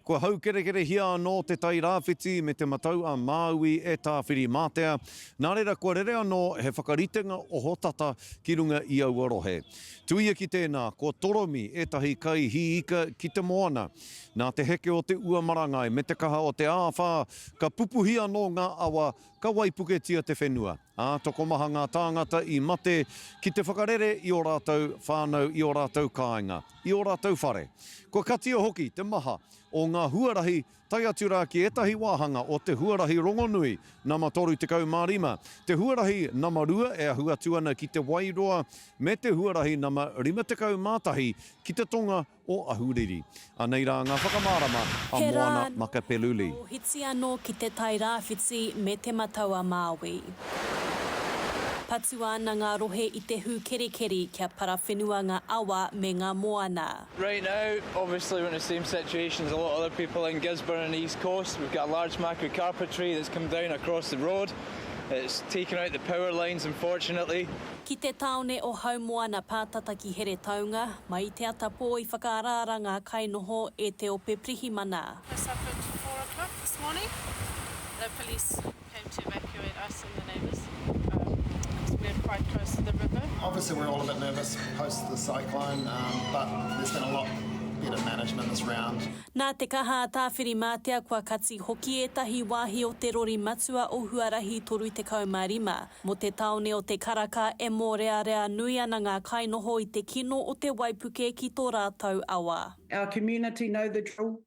Kua haukerekerehia anō Te Tai Rāwhiti me Te Matau a Māui e Tāwhirimātea, nā reira kua rere anō he whakaritenga ohotata ki runga i aua rohe. Tuia ki tēnā, kua toromi ētahi kaihī ika ki te moana. Nā te heke o te ua marangai me te kaha o te āwhā, ka pupuhi anō ngā awa, ka waipuketia te whenua, ā, tokomaha ngā tāngata i mate ki te whakarere i ō rātou whānau i ō rātou kāinga, i ō rātou whare. Kua katia hoki te maha o ngā huarahi tae atu rā ki ētahi wāhanga o te huarahi rongonui nama 35, te huarahi nama 2 e ahu atu ana ki Te Wairoa me te huarahi nama 51 ki te tonga o Ahuriri. Anei rā ngā whakamārama a He rā Moana anō Makapeluli. ka ohiti anō ki Te Tai Rāwhiti me Te Matau-a-Māui. Patua ana ngā rohe i te hūkerikeri kia parawhenua ngā awa me ngā moana. Right now, obviously we're in the same situation as a lot of other people in Gisborne and the East Coast. We've got a large macrocarpa tree that's come down across the road. It's taken out the power lines unfortunately. Ki te tāone o Haumoana pātata ki Heretaunga, mai i te atapō i whakaaraara ngā kainoho e te ope pirihimana. This up at four o'clock this morning. The police came to evacuate us and the neighbours because we're quite close to the river. Obviously we're all a bit nervous post the cyclone but there's been a lot better management this round. Nā te kaha a Tāwhirimātea kua kati hoki ētahi wāhi o te rori matua o Huarahi 35. Mō te tāone o Te Karaka e mōrearea nui ana ngā kainoho i te kino o te waipuke ki tō rātou awa. Our community know the drill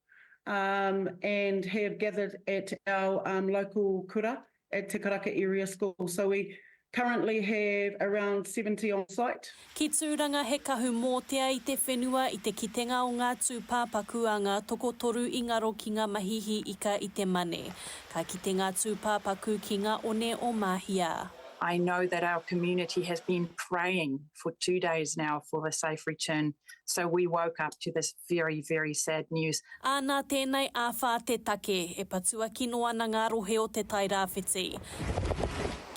and have gathered at our local kura at Te Karaka Area School. So we currently have around 70 on site. Ki Tūranga he kahu mōtea i te whenua i te kitenga o ngā tūpāpaku a ngā tokotoru i ngaro ki ngā mahi hī ika i te Mane. Ka kite ngā tūpāpaku ki ngā one o Māhia. I know that our community has been praying for two days now for the safe return, so we woke up to this very, very sad news. Ā, nā tēnei āwhā te take e patua kino ana ngā rohe o Te Tai Rāwhiti.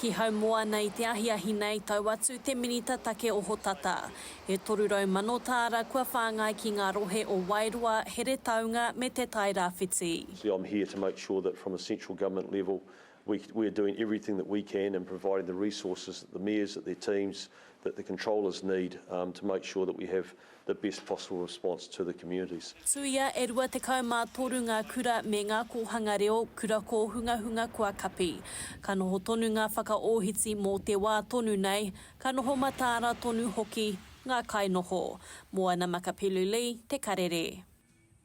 Ki Haumoana i te ahiahi nei, tau atu te Minita Take Ohotata. E 300,000 tāra kua whāngai ki ngā rohe o Wairoa, Heretaunga me Te Tai Rāwhiti. See, I'm here to make sure that from a central government level, we, we are doing everything that we can and providing the resources that the mayors, that their teams, that the controllers need um, to make sure that we have the best possible response to the communities. Tuia e 23 ngā kura me ngā kōhanga reo, kura kōhungahunga kua kapi. Ka noho tonu ngā whakaōhiti mō te wā tonu nei, ka noho mataara tonu hoki ngā kainoho. Moana Makapilu Lee, Te Karere.